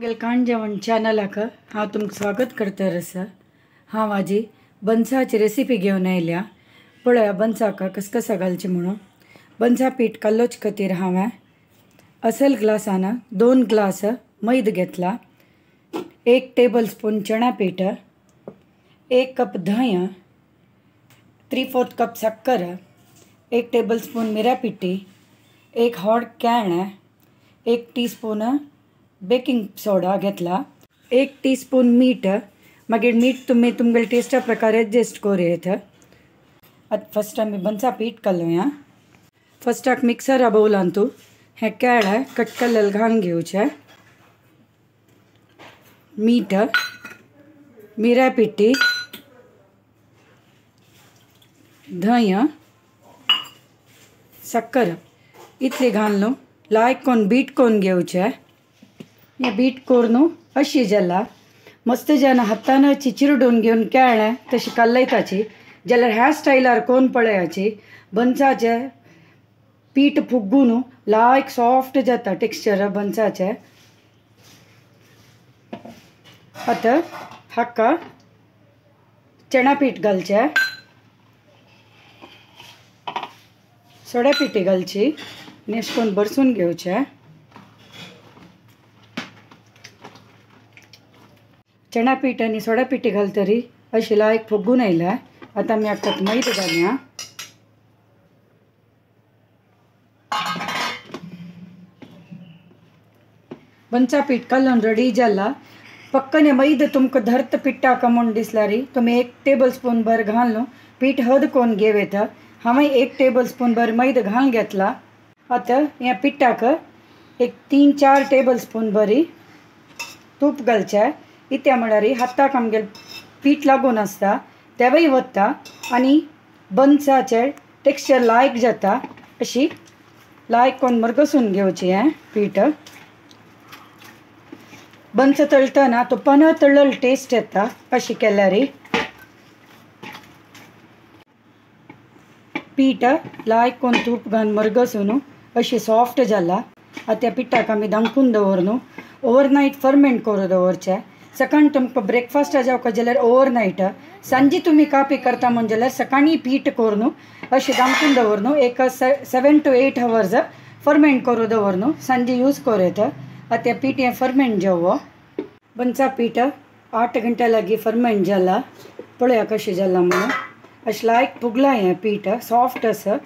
कांड जेवण चॅनलाक हांव तुमकां स्वागत करता आसा। हांव आजी बनसाची रेसिपी घेवन आयल्या। पळया बनसाक कसकसा घालची म्हणून। बनसा पीठ कालोवचे खातीर हांवें असल ग्लासान 2 ग्लास मैद घेतला, 1 टेबल स्पून चणा पीठ, 1 कप धंय, 3/4 कप साकर, 1 टेबल स्पून मिऱ्या पिठी, 1 hot can, 1 teaspoon baking soda घेतला, 1 टीस्पून मीठ। मागीर मीठ तुम्ही तुमगेले टेस्टा प्रकार एडजस्ट करूं येता। आतां फर्स्ट आमी बनसा पीठ कालोवया। फर्स्टाक मिक्सरा बावलांतू हें केळें कट केल्लें घालून घेवचें, मीठ, मिऱ्या पिठी, धंय, साकर इतली घालून लायक कोन बीट कोन घेवचें। हें बीट करून अशी जाला मस्त जेन्ना हातान चिरडून घेवन केळें तशी कालयताची जाल्यार ह्या स्टायलार कोन पळयाची बनसाचें पीठ फुग्गून लायक सॉफ्ट जाता टेक्स्चर बनसाचें। आतां हाका चणा पीठ घालचें, सोडा पिठी घालची आनी अशें करून भरसून घेवचें। चणा पीठ आनी सोडा पिठी घालतरी अशी लायक फुग्गून आयल्या। आतां आमी हाका मैदा घालया। बनसा पीठ कालोवन रेडी जाला। पक्कने मैदा तुमकां धर्त पिट्टाक म्हूण दिसल्यार तुमी 1 टेबल स्पून भर घालून पीठ हद कोन घेव येता। हांवें 1 टेबल स्पून भर मैदा घालून घेतला। आतां ह्या पिट्टाक एक 3-4 टेबल स्पून बरी तूप घालचें। इत्या म्हळ्यार हाताक आमगेलें पीठ लागून आसता तेवूय वता आनी बनसाचें टेक्स्चर लायक जाता। अशी लायक कोन मरगसून घेवची हें पीठ। बनस तळटना तो पन तळ्ळेलो टेस्ट येता अशी केल्यार। पीठ लायक कोन तूप घालून मरगसून अशी सॉफ्ट जाला। आतां त्या पिठाक आमी धांकून दवरनु ओवरनायट फर्मेंट करून दवरचें। सकाळी तुमकां ब्रेकफास्ट जावका जाल्यार ओवरनायट, सांजे तुमी कापी करता म्हूण जाल्यार सकाळी पीठ करून अशें धांकून दवरनु एक 7 to 8 hours ferment करून दवरनु सांजे यूज करूं येता। आतां तें पीठ हें फर्मेंट जावो। बनसा पीठ 8 घंट्या लागीं फर्मेंट जाला। पळया कशें जालां म्हणून। अशें लायक फुगलां हें पीठ, सॉफ्ट आसा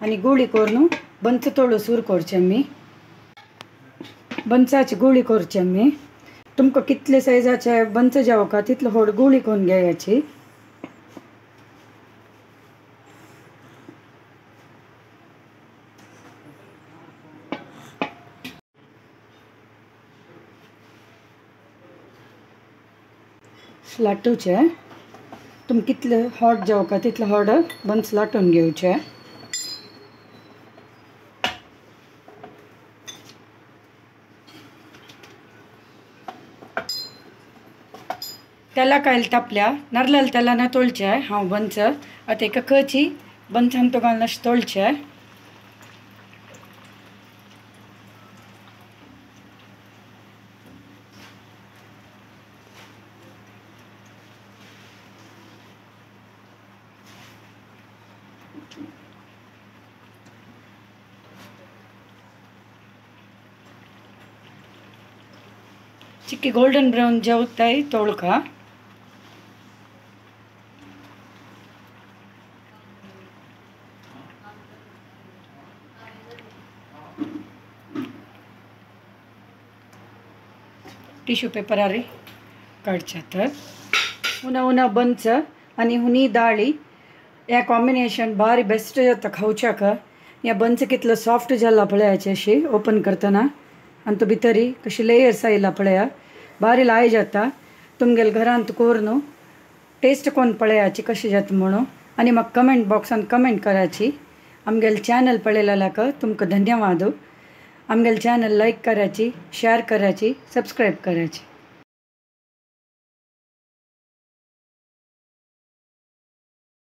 आनी गुळी करून बनस तळू सुरू करचें आमी। बनसाची गुळी करची आमी। तुमकां कितले सायजाचे बनस जावका तितलो व्हड गुळी करून घेयाची। लाटूचे तुम कितले हॉट जावका तितले हॉट बन्स लाटून घेवचे। तेला कायल तापल्या नारलाल तेलान तोळचें हांव बन्स। आतां एका कची बनसान तो घालून अशें तोळचें। चिक्की गोल्डन ब्राउन जेवताय तोळका। टिश्यू पेपरार काडचे तर हुना हुना बन्स आनी हुनी दाळी हें कॉम्बिनेशन भारी बेस्ट जाता खावच्याक। हें बन्स कितलो सॉफ्ट जाला पळयाचे अशी ओपन करतना आनी तो भितरी कशी लेयर्स आयला पळया, भारी लाय जाता। तुमगेले घरांत करून टेस्ट कोन पळयाची कशी जाता म्हणून आनी म्हाका कमेंट बॉक्सान कमेंट कराची। आमगेले चॅनल पळयल्याक तुमकां धन्यवाद। आमगेले चॅनल लायक कराची, शेअर कराची, सबस्क्रायब कराची।